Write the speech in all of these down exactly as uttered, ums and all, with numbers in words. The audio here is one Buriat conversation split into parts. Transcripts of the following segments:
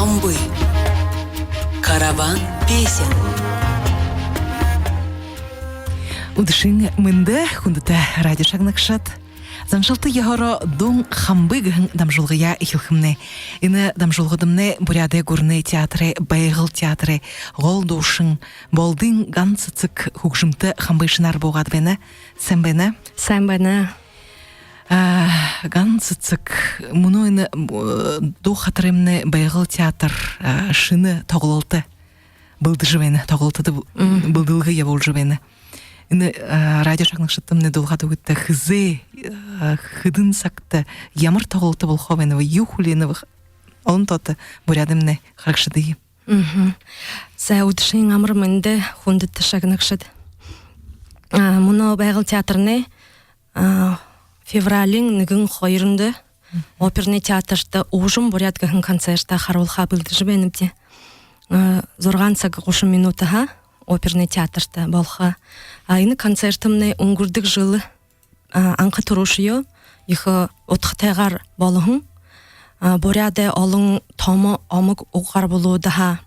Амбы. Караван песен. Үдэшын мэндэ, хүндэтэ радио шагнагшад. Заншалта ёһоороо «Дун хамбы» гэһэн дамжуулгаяа эхилхэмнай. Энэ дамжуулгадамнай Буряадай гүрэнэй театрай, «Байгал» театрай гол дуушан Болдын Ган Цэцэг хүгжэмтэ хамбышанаар буугаад байна. Сайн байна. Сайн байна. А, Ган Цэцэг, мүнөө энэ, э, дуу хатараймнай «Байгал» театр, а, шэнэ тоглолто бэлдэжэ байна, тоглолтодо б-, Мгм. бэлдэлгэ ябуулжа байна. Энэ, а, радио шагнагшадтамнай дуулгаад үгыт даа, хэзээ, а, хэдэн сагта, ямар тоглолто болохо байна бэ, юу хүлеэнэб, олон тоото буряадаймнай харагшадые? Мгм. За, үдэшын амар мэндэ, хүндэтэ шагнагшад. А, мүнөө «Байгал» театрнай, а, февралиин нэгэн, хоёрдо Мгм. оперный театрта «Уужам буряад» гэһэн концерт харуулха бэлдэжэ байнабди. А, зургаан саг гушан минутаһаа оперный театрта болохо. А, энэ концертмнай үнгэрдэг жэл, а, анха түрүүшынхиеэ ехэ удхатайгаар болоһон. А, буряадай олон томо омог уг гарбалуудһаа,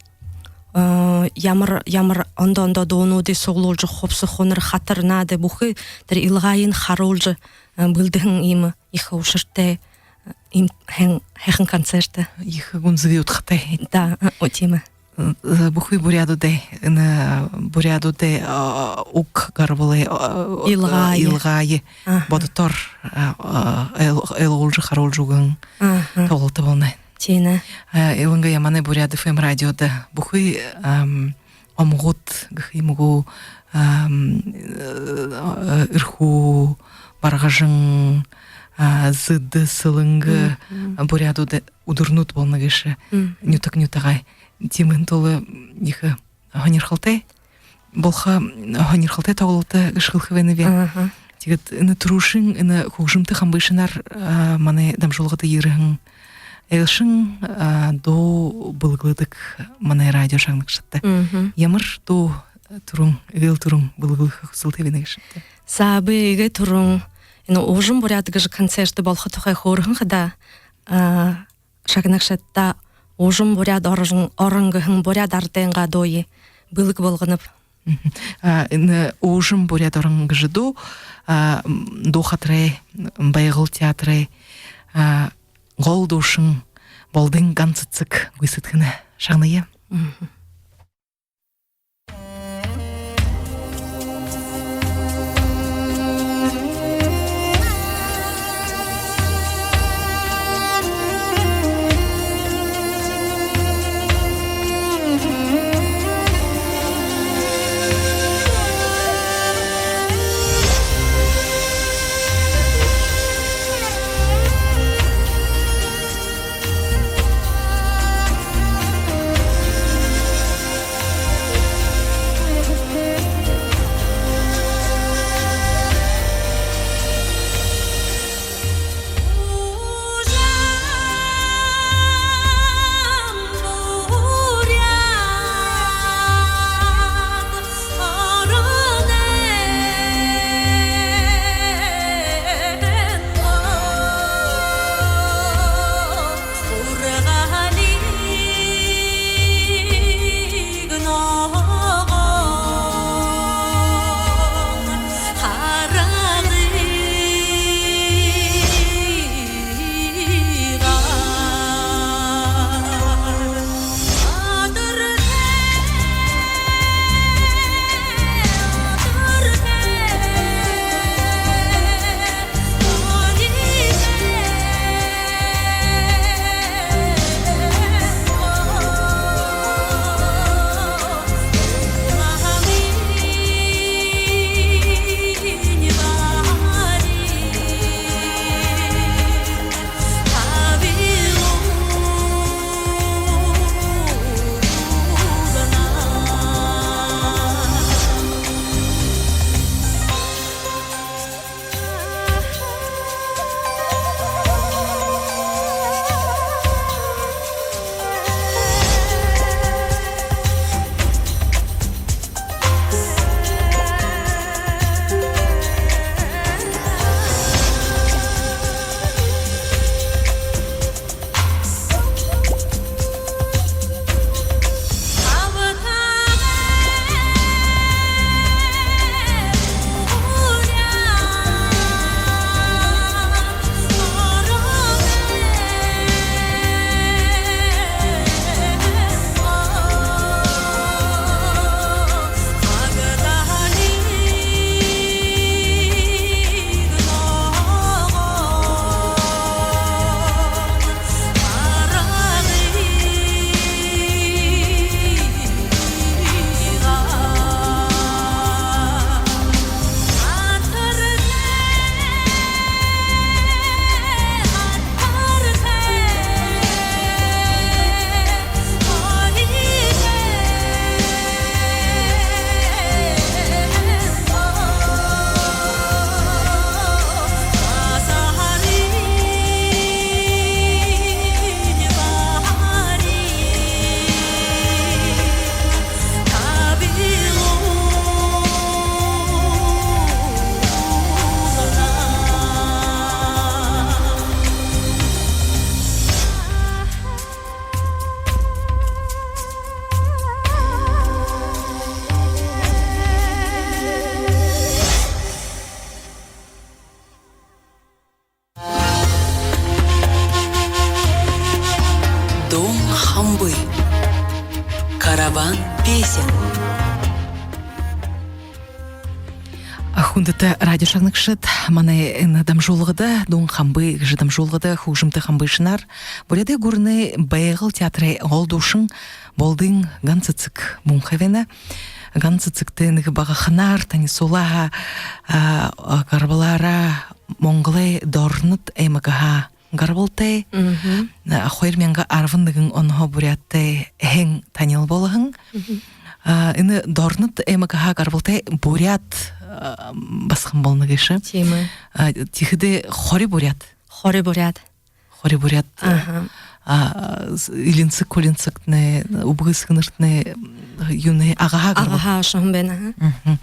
а, ямар, ямар ондо ондоо дуунуудые суглуулжа, хубсаһа, хунар, хатар, наада, бүхы тэрэ илгааень харуулжа, а, бэлдэһэн иимэ ехэ ушартай, а, иимэ һайн, һайхан концерт. Ехэ гүнзэгы удхатай. Да, а, о, тиимэ. Э, бүхы буряадуудай, энэ буряадуудай, а, уг гарбалай, а, Илгаае. илгаае Аха. бодотор, а, а, ойл-, ойлгуулжа, харуулжа үгэһэн Аха. тоглолто болоно. Тиимэ. А, илангаяа манай Буряад ФМ радиодо бүхы, ам, омогууд гэхэ юм гү, ам, э, Эрхүү, Баргажан, а, Зэдэ, Сэлэнгэ, Мгм. буряадуудай үдэрнүүд болоно гээшэ. Мгм. Нютаг нютагаа. Тиимэһэн тула ехэ һонирхолтой болохо, һонирхолтой тоглолто гэжэ хэлэхэ байнаб. Аха. Тиигээд энэ түрүүшын энэ хүгжэмтэ хамбышанаар, а, манай дамжуулгада ерэһэн айлшан, а, дуу бэлэглэдэг манай радио шагнагшадта. Мгм. Ямар дуу түрүүн, эгээл түрүүн бэлэглэхэ хүсэлтэй байна гээшэбта? За, би эгээ түрүүн энэ «Уужам буряад» гэжэ концерт болохо тухай хөөрэһэн хадаа, а, шагнагшадта «Уужам буряад орон», орон гэһэн буряад арадайнгаа дууе бэлэг болгоноб. Мгм. А, энэ «Уужам буряад орон» гэжэ дуу, а, м, дуу хатарай, м, «Байгал» театрай, а, гол дуушан Болдын Ган Цэцэг гүйсэдхэнэ. Шагная. Мгм. Хамбы. Караван песен. Хүндэтэ радио шагнагшад, манай энэ дамжуулгада, «Дун хамбы» гэжэ дамжуулгада хүгжэмтэ хамбышанар Буряадай гүрэнэй Байгал театрай гол дуушан болодог Ган Цэцэг мүнхэ байна. Ган Цэцэгтэй нэгэ багаханаар танилсуулаа һаа, а, а, гарбалаараа Монголой Дорнод аймагһаа гарбалтай. Мгм. А, хоёр мянга арбан нэгэн онһоо Буряадтай һайн танил болоһон. Мгм. А, энэ Дорнод аймагһаа гарбалтай буряад, а, басаган болоно гээшэ. Тиимэ. А, тиихэдэ хори буряад. Хори буряад. Хори буряад. Аха. А, с-, элинсэг, хулинсэгтнай, үбгэ эсэгэнэртнай, юунэй, агаһаа гарбал. Агаһаа ошоһон байна, аха. Мгм.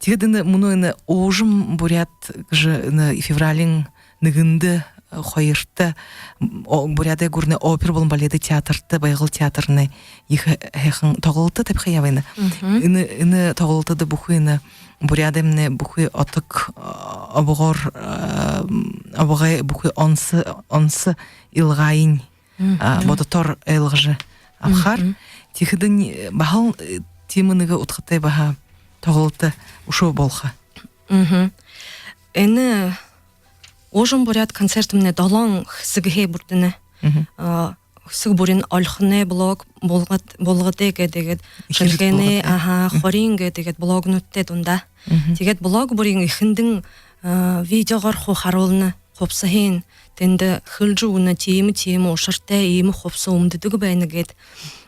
Тиигээд энэ мүнөө энэ «Уужам буряад» гэжэ энэ февралиин нэгэндэ, э, хоёрто, м, о-, Буряадай гүрэнэй опера болон баледэй театрта, Байгал театрнай ехэ һайхан тоглолто табиха ябана. Мгм. Энэ, энэ тоглолтодо бүхы энэ Буряадаймнай бүхы отог, э, обогоор, э, обогой бүхы онсо, онсо илгаань, мгм, а, бодотоор ойлгожо абахаар. Мгм. Тиихэдэнь, э, баһал, э, тиимэ нэгэ удхатай баһа тоглолто үшөө болохо. Мгм. Энэ «Уужам буряад» концертмнай долоон хэсэгһээ бүрдэнэ. Мгм. А, хэсэг бүрынь «Ольхоной блог», «Булгад-», «Булгадай» гээд, тиигээд эхирид «Шэнэхээнэй», «Булгадай», аха, мгм, «Хориин» гээд, тиигээд блогнуудтай дунда. Мгм. Тиигээд блог бүрын эхэндэнь, а, видеогоор хуу харуулна хубсаһыень, тэндэ хэлэжэ үгэнэ: тиимэ, тиимэ ушартай, иимэ хубсаһа үмдэдэг байна гээд.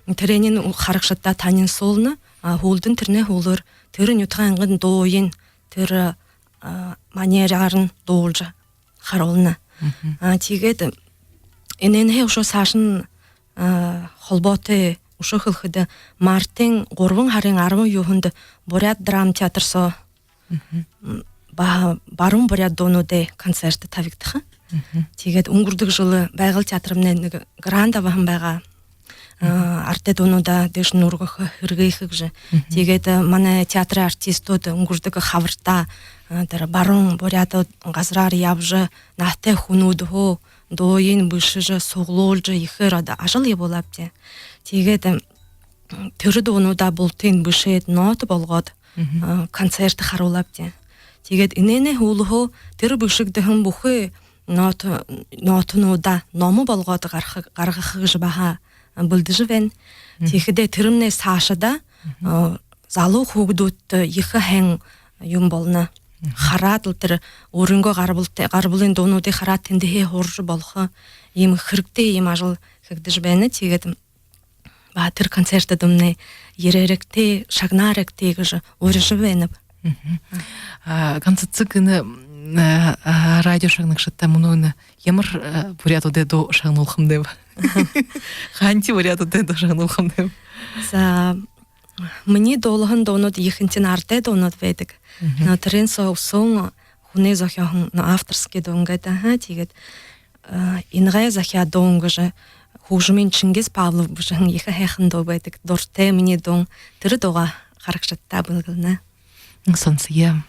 Тэрээниие харагшадта танилсуулна. А, һүүлдэнь тэрэнэй һүүлээр тэрэ нютагай ангын дууень тэрэ, а, манераарнь дуулажа харуулна. Мгм. А, тиигээд энээнһээ үшөө саашань, а, холбоотой үшөө хэлэхэдэ, мартын гурбан һарын арбан юһэндэ Буряад драмтеатр соо, мгм, м, ба-, баруун буряад дуунуудай концерт табигдаха. Мгм. Тиигээд үнгэрдэг жэлээ Байгал театрмнай нэгэ грант абаһан байгаа. А, арадай дуунуудаа дээшэнь үргэхэ, һэргээхэ гэжэ. Мгм. Тиигээд, а, манай театрай артистууд үнгэрдэг хабартаа, а, тэрэ баруун буряад газараар ябажа, наһатай хүнүүдһөө дууень бэшэжэ, суглуулжа, ехээр одоо ажал ябуулаабди. Тиигээд, а, тэрэ дуунуудаа бултыень бэшээд, нота болгоод, мгм, а, концерт харуулаабди. Тиигээд энээнэй һүүлһээ тэрэ бэшэгдэһэн бүхы нот-, нотонуудаа номо болгоод гаргаха, гаргаха гэжэ баһа бэлдэжэ байна. Мгм. Тиихэдээ тэрэмнай саашадаа, мгм, а, залуу хүүгэдүүдтэ ехэ һайн юм болоно. Мгм. Хараад лэ тэрэ өөрынгөө гарбалтай, гарбалын дуунуудые хараад, тэндэһээ һуража болохо иимэ хэрэгтэй иимэ ажал хэгдэжэ байна. Тиигээд баһа тэрэ концертдэмнай ерээрэгты, шагнаарэгты гэжэ уряжа байнаб. Мгм. А, Ган Цэцэг, энэ, м, а, а, радио шагнагшадта мүнөө энэ ямар, а, буряадуудай дуу шагнуулхамнайб? Хаанахи буряадуудай дуу шагнуулхамнайб? За, минии дуулаһан дуунууд ехэнхинь арадай дуунууд байдаг. Мгм. Но тэрээн соо үсөөн хүнэй зохёоһон, но авторский дуун гээд, аха, тиигээд, а, «Инагай захяа» дуун гэжэ хүгжэмынь Чингис Павлов бэшэһэн ехэ һайхан дуу байдаг. Дуратай минии дуун. Тэрэ дуугаа харагшадта бэлэглэнэ. Сонсоё.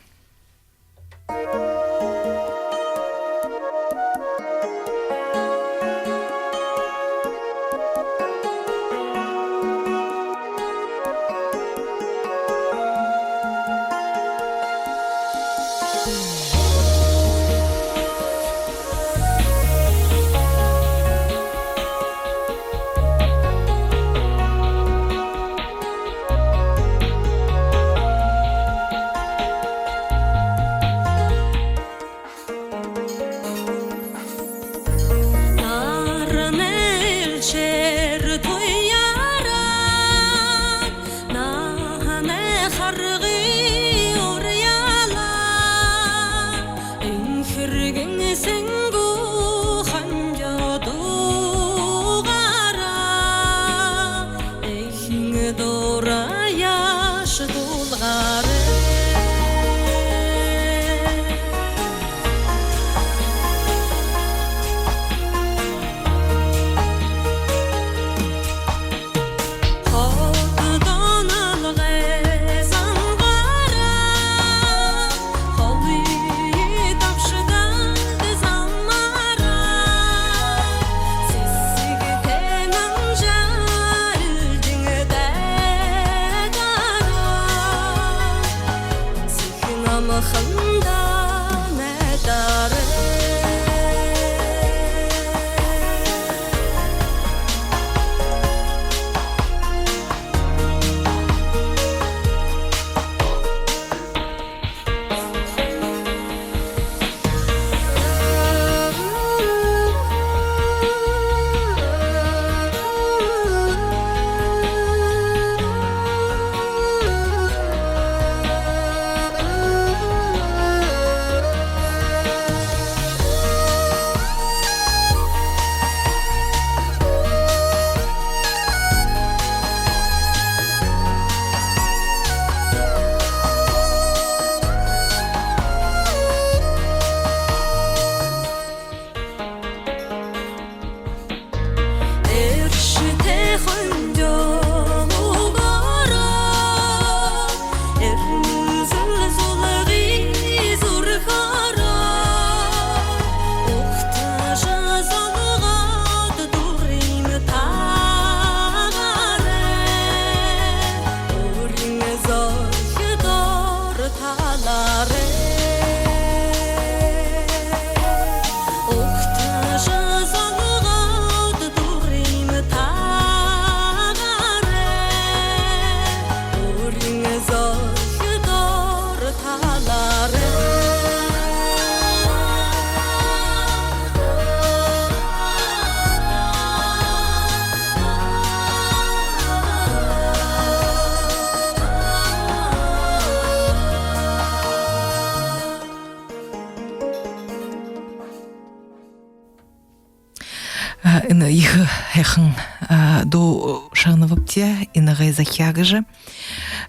А, энэ ехэ һайхан, а, дуу шагнабабди, «Инагай захяа» гэжэ.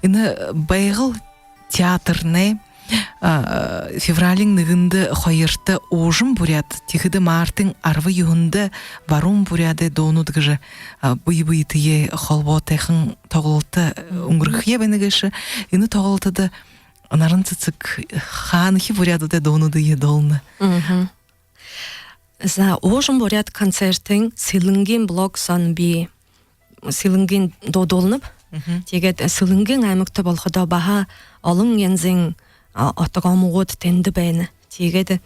Энэ Байгал театрнай, а, февралиин нэгэндэ, хоёрто «Уужам буряад», тиихэдэ мартын арбан юһэндэ «Баруун буряадай дуунууд» гэжэ, а, бэе бэетэеэ холбоотойхон тоглолто, э, үнгэргэхэ байна гээшэ. Энэ тоглолтодо Наран Цэцэг хаанахи буряадуудай дуунуудые дуулна? Мгм. За, «Уужам буряад» концертын Сэлэнгын блок соо би Сэлэнгын дуу дуулнаб. Мгм. Тиигээд Сэлэнгын аймагта болоходоо баһа олон янзын, а, отогомгууд тэндэ байна. Тиигээд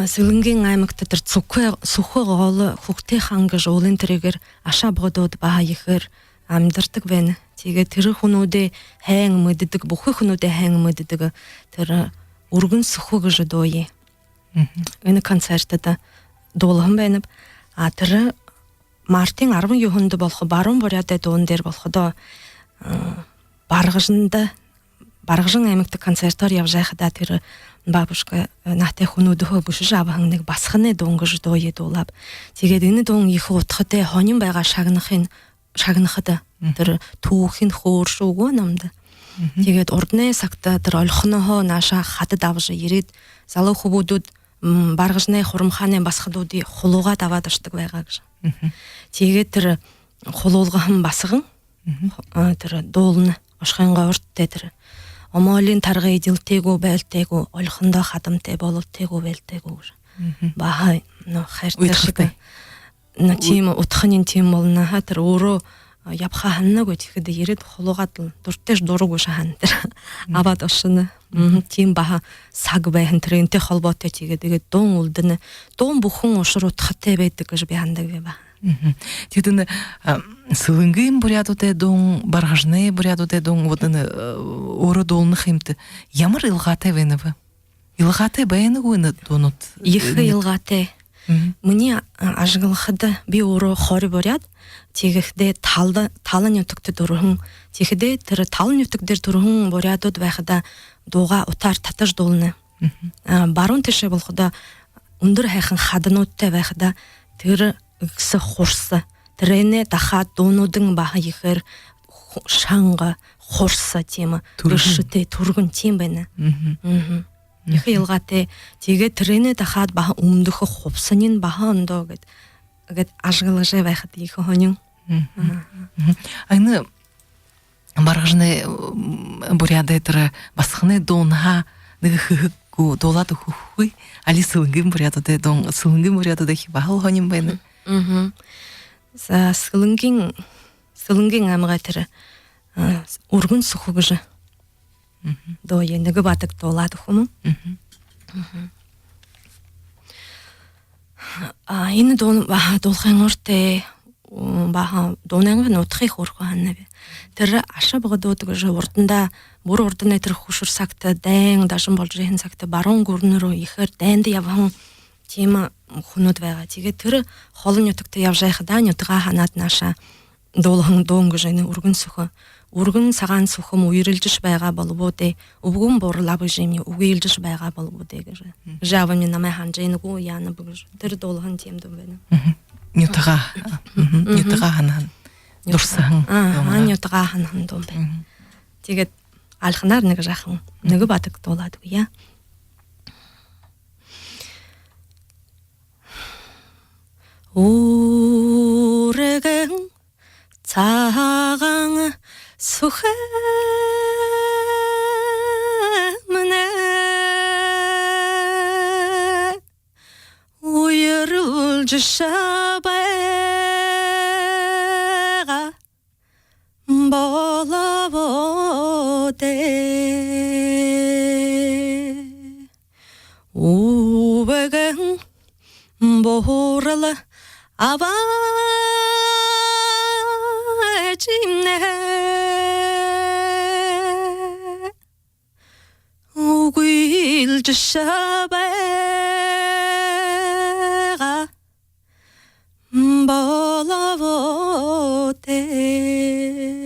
Сэлэнгын аймагта тэрэ Сүхэ, Сүхэ гол, Хүхтэй хаан гэжэ уулын тэрээгээр аша абгадууд баһа ехээр амидардаг байна. Тиигээд тэрэ хүнүүдэй һайн мэдэдэг, бүхы хүнүүдэй һайн мэдэдэг тэрэ «Үргэн сүхэ» гэжэ дууе. Мгм. Энэ концертдэ дуулаһан байнаб. А тэрэ мартын арбан юһэндэ болохо «Баруун буряадай дуун» дээрэ болоходоо, э, Баргажанда, Баргажан аймагта концертээр ябажа байхадаа, тэрэ бабушка, э, наһатай хүнүүдһөө бэшэжэ абаһан нэгэ «Басаганай дуун» гэжэ дууе дуулааб. Тиигээд энэ дуун ехэ удхатай, һонин байгаа шагнахын, шагнахада. Мгм. Тэрэ түүхын хөөршүүгээ намда. Мгм. Тиигээд урданай сагта тэрэ Ольхоноһоо нааша хада дабажа ерээд, залуу хүбүүдүүд, м, Баргажанай, Хурамхаанай басагадуудые хулуугаад абаад ошодог байгаа гэжэ. Мгм. Тиигээд тэрэ хулуулгаһан басаган, мгм, а, тэрэ дуулна, ошохынгоо урда тээ тэрэ: «Омоолиин таргы эдилтэй гү, байлтай гү, Ольхондоо хадамтай, бололтой гү, байлтай гү?» гэжэ. Мгм. Баһа, ну, хайртай шэг. Уйдхартай. Ну, тиимэ, удхань тиимэ болоно ха, тэрэ өөрөө, а, ябаха һанаагүй, тиихэдэ ерээд хулуугаад лэ, дуратайш дурагүйш һаань тэрэ. Мгм. Абаад ошоно. Мгм. Мгм. Тиимэ баһа саг байһан, тэрэнтэй холбоотой. Тиигээд, тиигээд дуун үлдэнэ. Дуун бүхэн ушар удхатай байдаг гэжэ би һанадаг би баһа. Мгм. Тиигээд энэ, а, Сэлэнгын буряадуудай дуун, Баргажанай буряадуудай дуун, вот энэ, э, өөрөө дуулна ха юмта, ямар илгаатай байнаб? Илгаатай байна гү энэ дуунууд? Ехэ илгаатай. Мгм. Минии, а, ажаглахада, би өөрөө хори буряад, тиигэхэдээ Тала, Тала нютагта түрэһэн. Тиихэдээ тэрэ Тала нютаг дээрэ түрэһэн буряадууд байхада, дуугаа утаар татажа дуулна. Мгм. А, баруун тээшээ болоходоо, үндэр һайхан хадануудтай байхада, тэрэ эгсэ хурса. Тэрэнэй дахаад дуунуудынь баһа ехээр ху-, шанга, хурса, тиимэ. Түргэн. Бэшэтэй, түргэн тиимэ байна. Мгм. Мгм. Ехэ илгаатай. Тиигээд тэрэнэй дахаад баһа үмдэхэ хубсаһаниинь баһа ондоо гээд, гээд ажаглажа байхада ехэ һонин. Мгм. Аха. Мгм. А энэ Баргажанай, м, буряадай тэрэ басаганай дуунһаа нэгэ хэһэг гү дуулаад үгэхэгүй? Али Сэлэнгын буряадуудай дуун, Сэлэнгын буряадуудайхи баһал һонин байна. Мгм. За, Сэлэнгын, Сэлэнгын аймагай тэрэ, а, «Үргэн сүхэ» гэжэ. Мгм. Дууе нэгэ бадаг дуулаад үгэхэм. Мгм. Мгм. А, энэ дуун баһа дуулахын урда, м, баһа дуунайнгаа нютагые хөөрхэ һанааб. Тэрэ аша абгадууд гэжэ урдандаа, бүри урданай тэрэ хүшэр сагта, дайн дажан боложо байһан сагта баруун гүрэнэй руу ехээр дайнда ябаһан тиимэ хүнүүд байгаа. Тиигээд тэрэ холын нютагта ябажа байхадаа, нютагаа һанаад нааша дуулаһан дуун гэжэ энэ «Үргэн сүхэ». Үргэн сагаан сүхэм үерэлжэшье байгаа болбо даа, үбгэн буурал абажа юм, үгылжэшье байгаа болбо даа гэжэ. Мгм. Гэжэ абамни намайе һанажа байна гү, яанаб гэжэ. Тэрэ дуулаһан тиимэ дуун байна. Мгм. Нютагаа. Мгм. Мгм. Нютагаа һанаһан. Нютагаа. Дурсаһан. Аа, дуун аа, нютагаа һанаһан дуун байна. Мгм. Тиигээд альханаар нэгэ жаахан, мгм, нэгэ бадаг дуулаад үгэе. Үргэн сагаан сүхэмни үерэлжэшье байгаа болбо даа. Үбгэн буурал абажа юм, үгылжэшье байгаа болбо даа.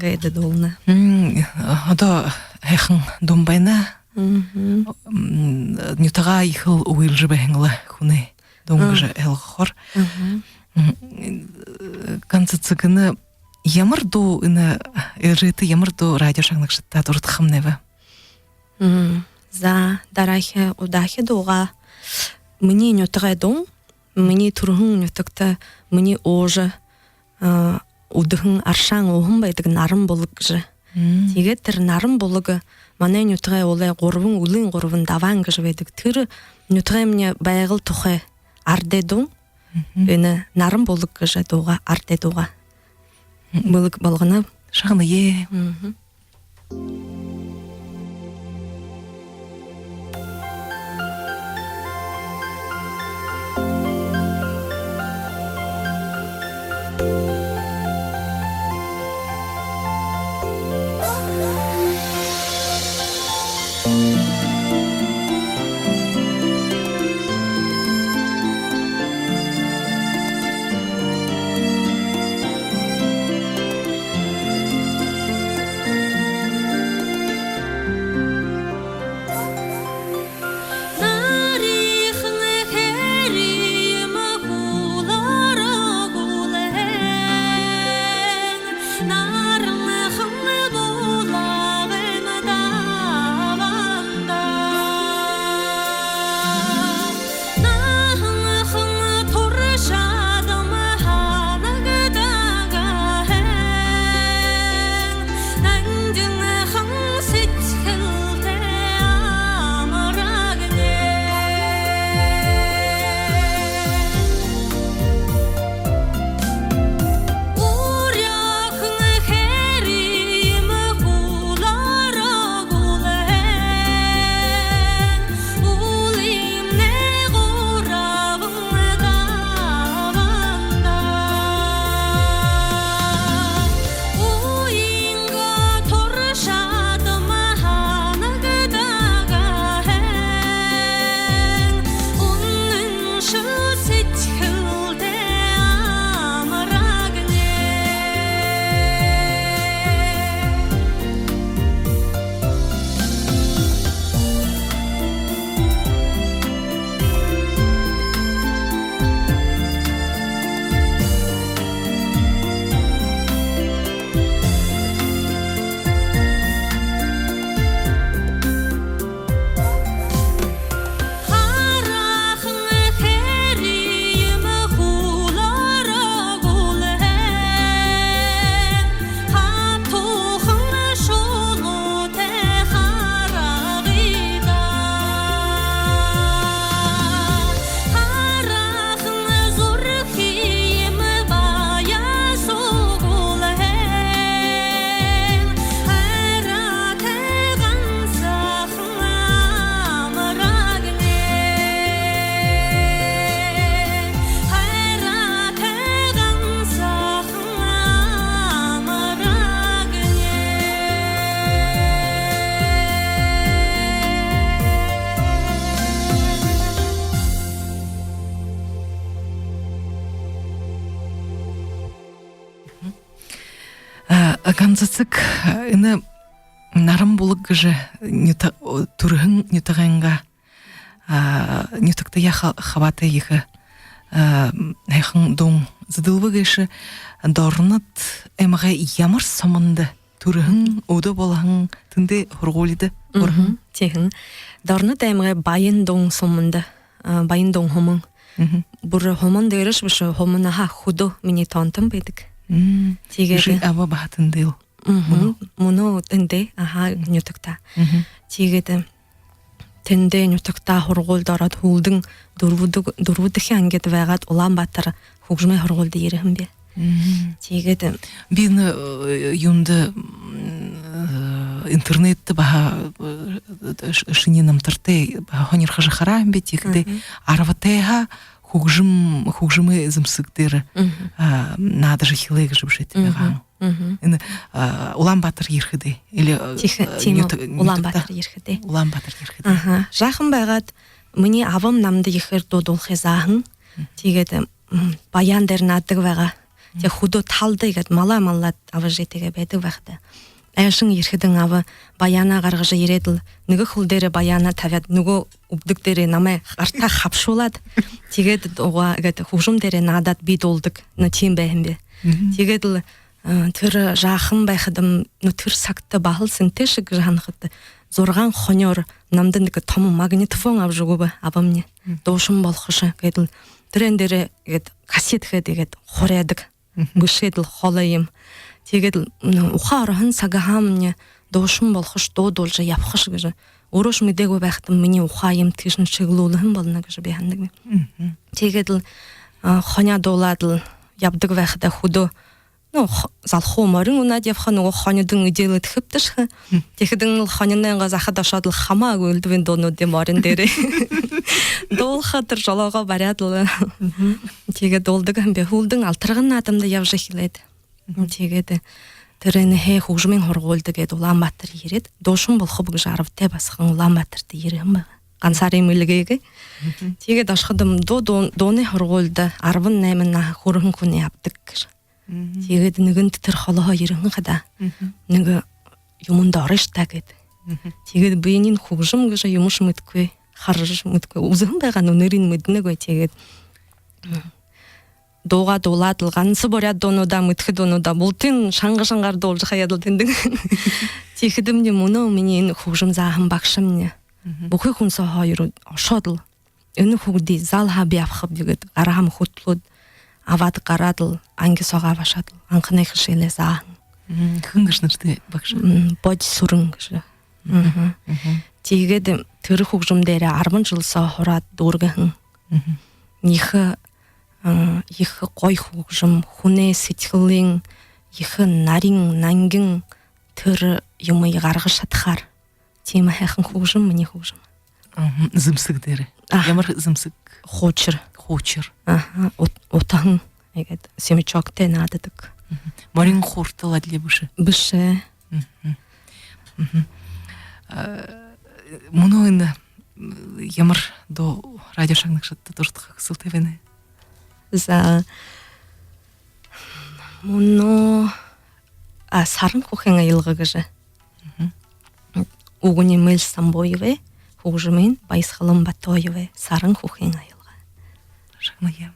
Гээд дуулна. М, одоо һайхан дуун байна. Мгм. М, нютагаа ехэл үгылжэ байһан лэ хүнэй дуун Мгм. гэжэ ойлгохоор. Мгм. М, Ганса Цэцэг, энэ ямар дуу, энэ ээлжээтэ ямар дуу радио шагнагшадтаа дурадхамнай бэ? М, за, дараахи, удаахи дуугаа. Минии нютагай дуун, минии түрэһэн нютагта минии уужа, а, үдэһэн, аршаан ууһан байдаг Наран булаг гэжэ. Мм. Тиигээд тэрэ Наран булаг манай нютагай улай гурбан, үлын гурбан Дабаан гэжэ байдаг. Тэрэ нютагаймни Байгал тухай арадай дуун. Мгм. Энэ Наран булаг гэжэ дуугаа, арадай дуугаа. Мгм. Бэлэг болгоно. Шагная. Мгм. Нарийхан хэрим хүлөөрөө гүлэн, наранхан булагай Дабаанда. Наһанхан туршадам һанагдаа һэн, нандинхан сэдьхэлтэй амарагни. Уряахан хэрим хүлөөрөө гүлэн, үлимнай гурбан Дабаанда. Уянгаа туршадам һанагдаа һэн, үнэншэ сэдьхэлтэй амарагни. Хараахан хэрим хүлөөрөө гүлэн, хатуухан шулуутай харагты даа. Хараахан зүрхым баяа сугуулһан, хайратай ганса А, Ганса Цэцэг, энэ Наран булаг гэжэ нюта-, о, түрэһэн нютагайнгаа, а, нютагтаяа ха-, хабаатай ехэ, а, һайхан дуун зэдэлбэ гээшэ. Дорнод аймагай ямар сомондо түрэһэн, үдэ болоһон, тэндээ һургуулида ороһон? Мгм, тиихэн. Дорнод аймагай Баян-Дуун сомондо, а, Баян-Дуун һомон. Мгм. Бүри һомон дээрэш бэшэ, һомонһоо хүдөө минии тоонтон байдаг. Мм. Тиигээд эжы аба баһа тэндэл. Мгм. Мүнөө? Мүнөө тэндэ, аха, нютагта. Мгм. Тиигээд тэндэ нютагта һургуулида ороод, һүүлдэнь дүрбэдэ-, дүрбэдэхи ангида байгаад, Улаан-Баатар хүгжэмэй һургуулида ерэһэн би. Мгм. Тиигээд би энэ, э, юундэ, м, э, интернеттэ баһа, э, ш-, шинии намтартай баһа һонирхожо хараа һэм би, тиихэдэ Мгм. арбатайһаа хүгжэм, хүгжэмэй эзэмсэг дээрэ, Мгм. а, наадажа эхилээ гэжэ бэшээтэй Мгм. байгаа. Мгм. Энэ, а, Улаан-Баатар ерэхэдээ или, э, Тиихэн, тиимэ, нюта-, Улаан-Баатар ерэхэдээ. Улаан-Баатар ерэхэдээ. Аха. Жаахан байгаад, минии абам намда ехээр дуу дуулахые зааһан. Мгм. Тиигээд, м, баян дээрэ наададаг байгаа. Мгм. Тиигээд хүдөө талда иигээд малаа маллаад абажа тиигээд байдаг байхада. Айшан ерэхэдэнь аба баяанаа гаргажа ерээд лэ, нэгэ хүл дээрээ баяанаа табяад, нүгөө үбдэг дээрээ намайе гартаа хабшуулаад, тиигээд угаа гээд хүгжэм дээрээ наадаад би дуулдаг. Ну, тиимэ байһан бэ. Тиигээд лэ, а, тэрэ жаахан байхадам, ну, тэрэ сагта баһал сэнтэй шэг гэжэ һанахадам, зургаан хониёор намда нэгэ томо магнитофон абажа үгөө баа абамни. Дуушан болохош гээд лэ, тэрээн дээрээ гээд кассет хээд, иигээд хуряадаг. Бэшээд лэ холо юм. Тиигээд лэ, м, ухаа ороһон сагһаамни дуушан болохош, дуу дуулажа ябахаш гэжэ. Өөрөөшье мэдээгүй байхадам минии ухаа юм тиишэнь шэглүүлһэн болоно гэжэ би һанадаг би. Тиигээд лэ, а, хониёо дуулаад лэ ябадаг байхадаа хүдөө, ну, х-, залхуу морин унаад ябаха, нүгөө хонидоо эдеэлээд хэбтэшэхэ. Тиихэдэнь лэ хониной захада ошоод лэ хамаа гүйлдэбэб дуунуудые морин дээрээ. Дуулаха тэрэ жолоогоо баряад лэ. Тиигээд дуулдаг һэм би. Һүүлдэнь Алтарганын наадамда ябажа эхилээд. Тиигээд тэрээнһээ хүгжэмэй һургуулида гээд Улаан-Баатар ерээд, дуушан болохоб гэжэ арбатай басаган Улаан-Баатарта ерэһэн байгаа. Гансаараа мэлгээгээ. Тиигээд ошоходом дуу, дуу, дуунай һургуулида арбан найман наһа хүрэһэн хүниие абадаг гэжэ. Тиигээд нэгэнтэ тэрэ холоһоо ерэһэн хадаа, нэгэ юумэндэ орош даа гээд. Тиигээд би энэнь хүгжэм гэжэ юумэшье мэдэхэгүй, хаража мэдэхэгүй, үзэһэн байгаа, но нэрыень мэдэнэгүй. Тиигээд дуугаа дуулаад лэ, ганса буряад дуунуудаа, мэдэхэ дуунуудаа бултыень шанга шангаар дуулажа хаяад лэ тэндэнь. Тиихэдэмни мүнөө минии энэ хүгжэм зааһан багшамни бүхы хүн соо хоёр ошоод лэ, энэ хүүгэдые заал хаа би абахаб гээд гарһаамни хүтэлөөд, абаад гараад лэ, анги соогоо абаашаад лэ, анханай хэшээлээ зааһан. Хэн гэжэ нэрэтэй багша? М, Боди Сүрэн гэжэ. Тиигээд тэрэ хүгжэм дээрээ арбан жэл соо һураад дүүргэһэн. Ехэ, а, ехэ гоё хүгжэм, хүнэй сэдьхэлынь ехэ нарин, нангин тэрэ юумые гаргажа шадахаар. Тиимэ һайхан хүгжэм, минии хүгжэм. Зэмсэг дээрэ. Ямар зэмсэг? Хуучир. Хуучир. Аха, ут-, утаһан, иигээд смычоктой наададаг. Морин хууртай адли бэшэ? Бэшэ. Мүнөө энэ ямар дуу радио шагнагшадта дурадхаха хүсэлтэй байнат? За, мүнөө, а, Саран хүхын аялга гэжэ. Үгэнь Эмэль Самбуевай, хүгжэмынь Баясхалан Батоевай, Саран хүхын аялга. Шагная.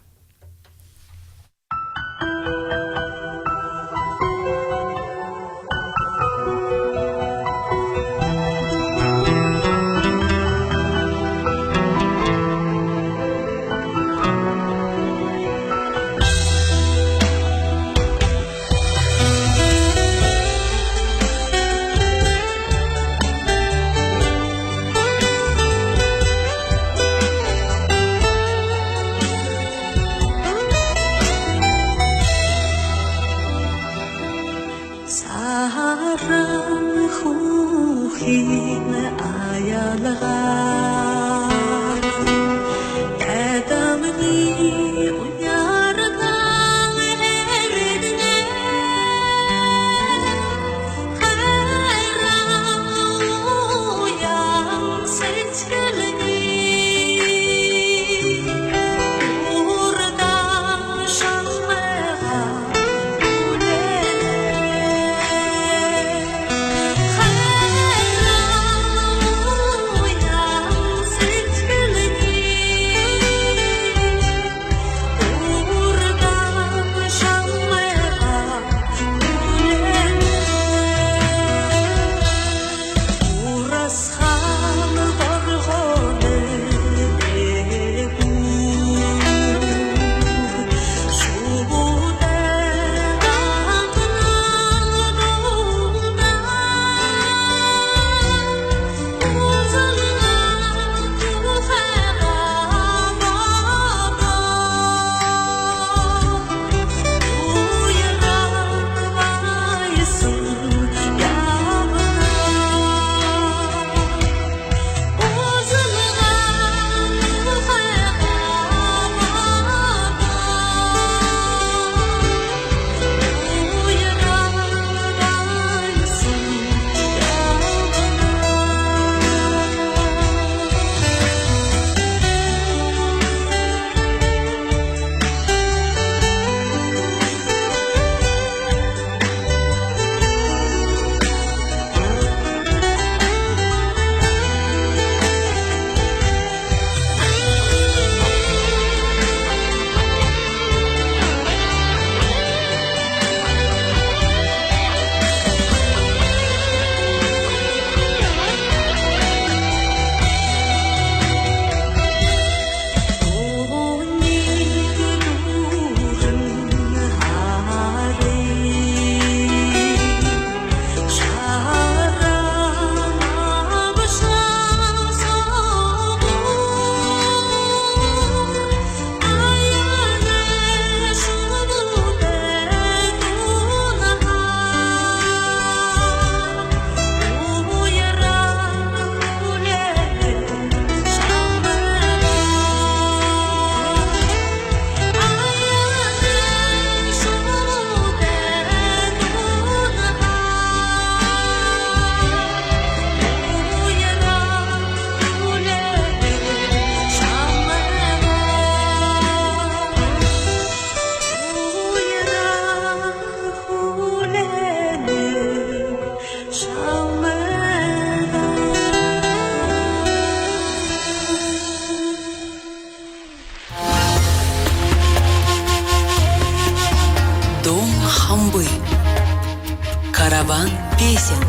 Ван песен.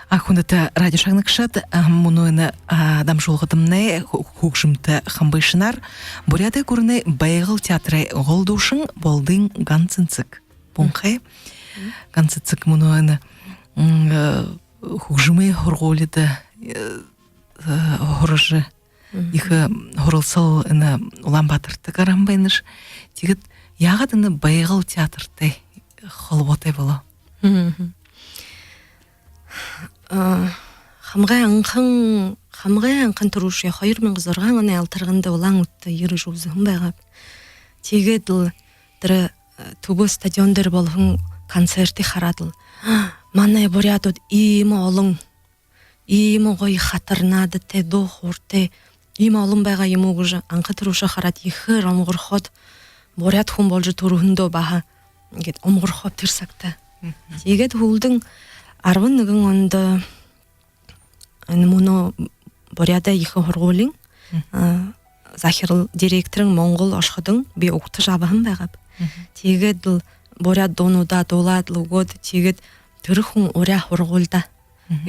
А, хүндэтэ радио шагнагшад, а, мүнөө энэ, а, дамжуулгадамнай хү-, хүгжэмтэ хамбышанар Буряадай гүрэнэй Байгал театрай гол дуушан Болдын Ганцэнсэг. Бүнхэй. Ганцэнсэг мүнөө энэ, м, э, хүгжэмэй һургуулида, э, э, һуража, ехэ һуралсал энэ Улаан-Баатарта гараһан байнаш. Тиигээд яагаад энэ Байгал театртай холбоотой болоо? Хамагай анхан, хамагай анхан түрүүшын хоёр мянга зургаан оной Алтарганада Улаан-Үдэдэ ерэжэ үзэһэн байгааб. Тиигээд лэ тэрэ, э, Түбэ стадион дээрэ болоһон концертые хараад лэ, манай буряадууд иимэ олон, иимэ гоё хатарнаадатай, дуу хууртай, иимэ олон байгаа юм гү гэжэ анха түрүүшээ хараад, ехээр омогорхоод, буряад хүн боложо түрэһэндөө баһа иигээд омогорхооб тэрэ сагта. Тиигээд һүүлдэнь арбан нэгэн ондо энэ мүнөө Буряадай ехэ һургуулиин, а, захирал, директорынь Монгол ошоходонь би угтажа абаһан байгааб. Тиигээд лэ буряад дуунуудаа дуулаад лэ үгөөд, тиигээд тэрэ хүн уряа һургуулида.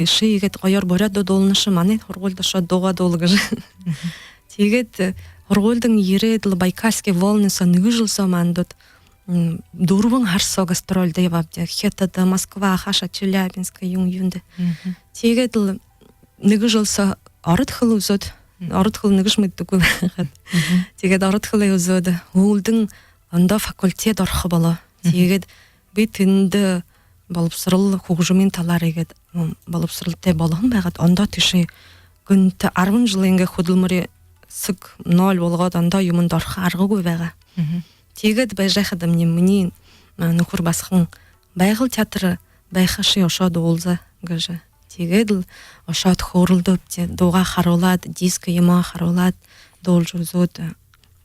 Ши иигээд гоёор буряад дуу дуулнаш, манай һургуулида ошоод дуугаа дуула гэжэ. Тиигээд, э, һургуулидань ерээд лэ Байкальские волны соо нэгэ жэл соо мандаа, м, дүрбэн һара соо гастрольдо ябаабди. Хитада, Москва, хаашаа, Челябинска, юун юундэ. Тиигээд лэ нэгэ жэл соо ород хэлэ үзөөд, ород хэлэ нэгэшье мэдэдэггүй байгаад. Тиигээд ород хэлээ үзөөд, һүүлдэнь ондоо факультет орохо болоо. Тиигээд би тэндэ болбосорол, хүгжэмэй талаар иигээд, м, болбосоролтой болоһон байгаад, ондоо тиишээ гэнтэ арбан жэлэйнгээ хүдэлмэри сэг ноль болгоод, ондоо юумэндэ орохо аргагүй байгаа. Тиигээд байжа байхадамни минии, а, нүхэр басаган Байгал театр байха, ши ошоод уулза гэжэ. Тиигээд лэ ошоод хөөрэлдөөбди, дуугаа харуулаад, диск юумэ харуулаад, дуулажа үзөөд,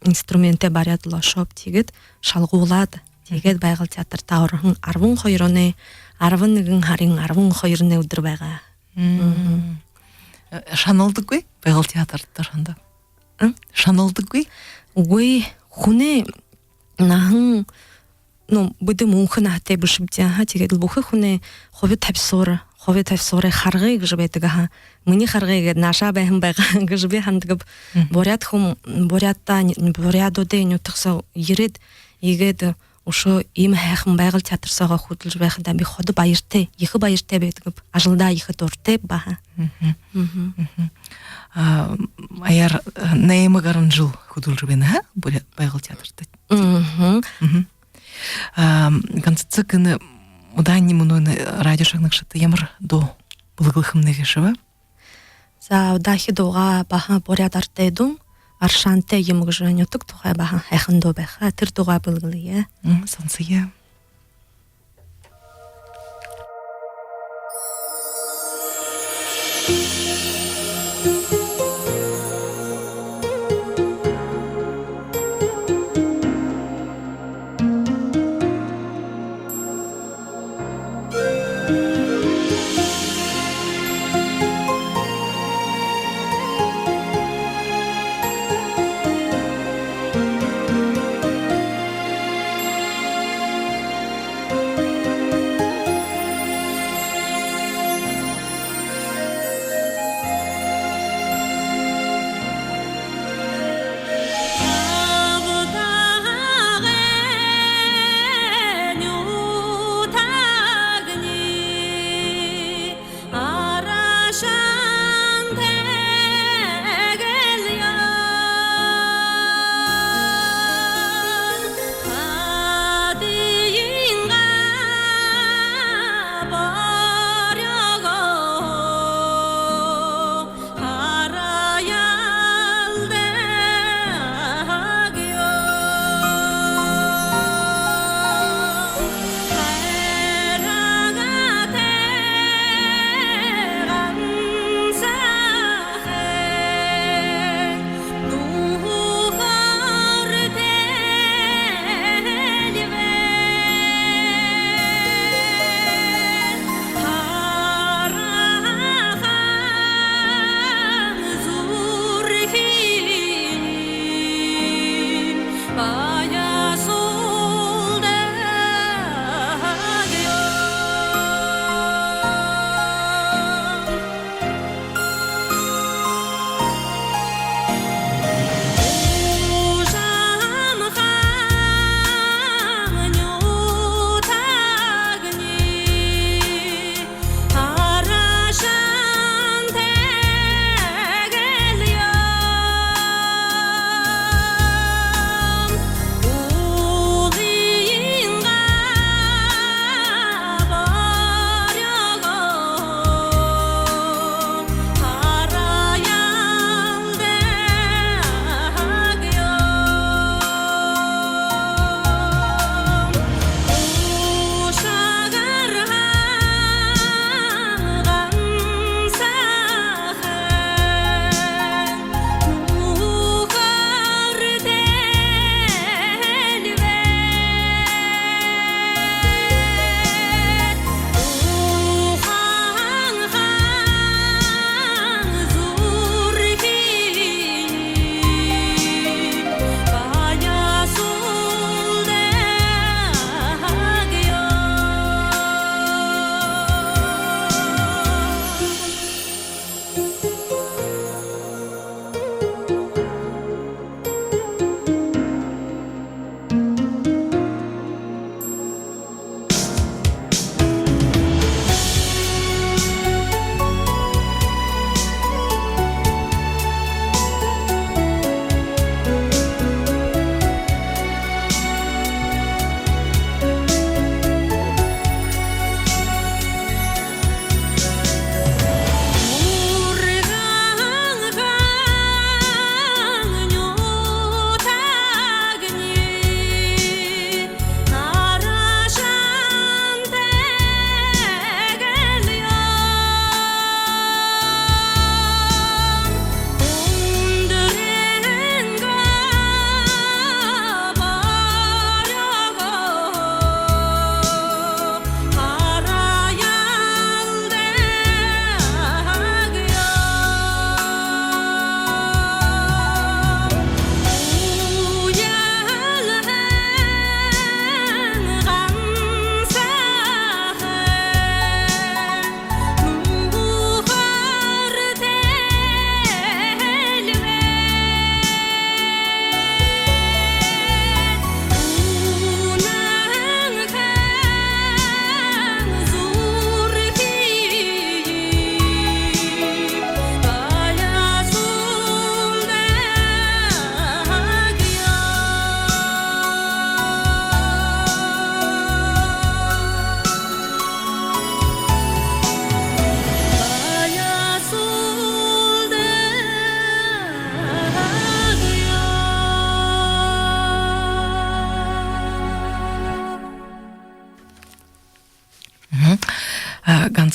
инструментээ бариад лэ ошооб. Тиигээд шалгуулаад, тиигээд Байгал театрта ороһон арбан хоёр оной арбан нэгэн һарын арбан хоёрой үдэр байгаа. Э, шаналдаггүй Байгал театрта ошондо? Шаналдаггүй? Үгы, хүнэй наһан, ну, бидэ мүнхэ наһатай бэшэбди, аха, тиигээд лэ бүхы хүнэй хуби табисуур, хуби табисуурай харгы гэжэ байдаг, аха. Минии харгы иигээд наашаа байһан байгаа гэжэ би һанадагби. Буряад хүн, буряадта, буряадуудай нютаг соо ерээд, иигээд үшөө иимэ һайхан Байгал театр соогоо хүдэлжэ байхадаа би ходо баяртай, ехэ баяртай байдагби. Ажалдаа ехэ дуратайб баһа. А, аяар, э, найман гаран жэл хүдэлжэ байна, аха, Буря-, Байгал театрта. А, Ганцэнсэг, энэ удаань мүнөө энэ радио шагнагшадта ямар дуу бэлэглэхэмнай гээшэб? За, удаахи дуугаа баһа буряад арадай дуун, «Аршаантай юм» гэжэ, нютаг тухай баһа һайхан дуу байха. Тэрэ дуугаа бэлэглэе. М, сонсоё.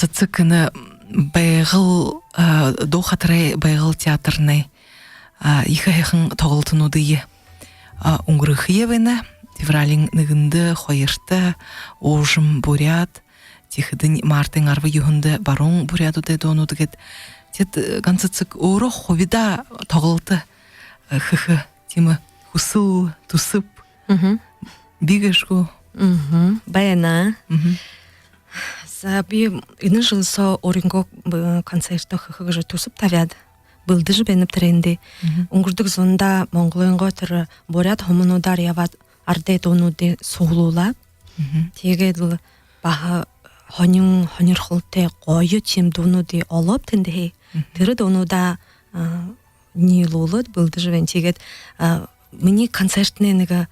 Цэцэг, энэ Байгал, а, дуу хатарай Байгал театрнай, а, ехэ һайхан тоглолтонуудые, а, үнгэргэхэеэ байна. Февралиин нэгэндэ, хоёрто Уужам буряад, тиихэдэнь мартын арбан юһэндэ Баруун буряадуудай дуунууд гээд. Теэд, э, Ганса Цэцэг өөрөө хубидаа тоглолто, э, хэхэ тиимэ хүсэл, түсэб бии гээшэ гү? Мгм. Байна. Мгм. За, би энэ жэл соо өөрынгөө, э, концертэ хэхэ гэжэ түсэб табяад, бэлдэжэ байнаб тэрээндээ. Мгм. Үнгэрдэг зундаа Монголойнгоо тэрэ буряад һомонуудаар ябаад, арадай дуунуудые суглуулаад. Мгм. Тиигээд лэ баһа һонин, һонирхолтой, гоё тиимэ дуунуудые олооб тэндэһээ. Мгм. Тэрэ дуунуудаа, а, ниилүүлээд бэлдэжэ байна. Тиигээд, а, минии концертнай нэгэ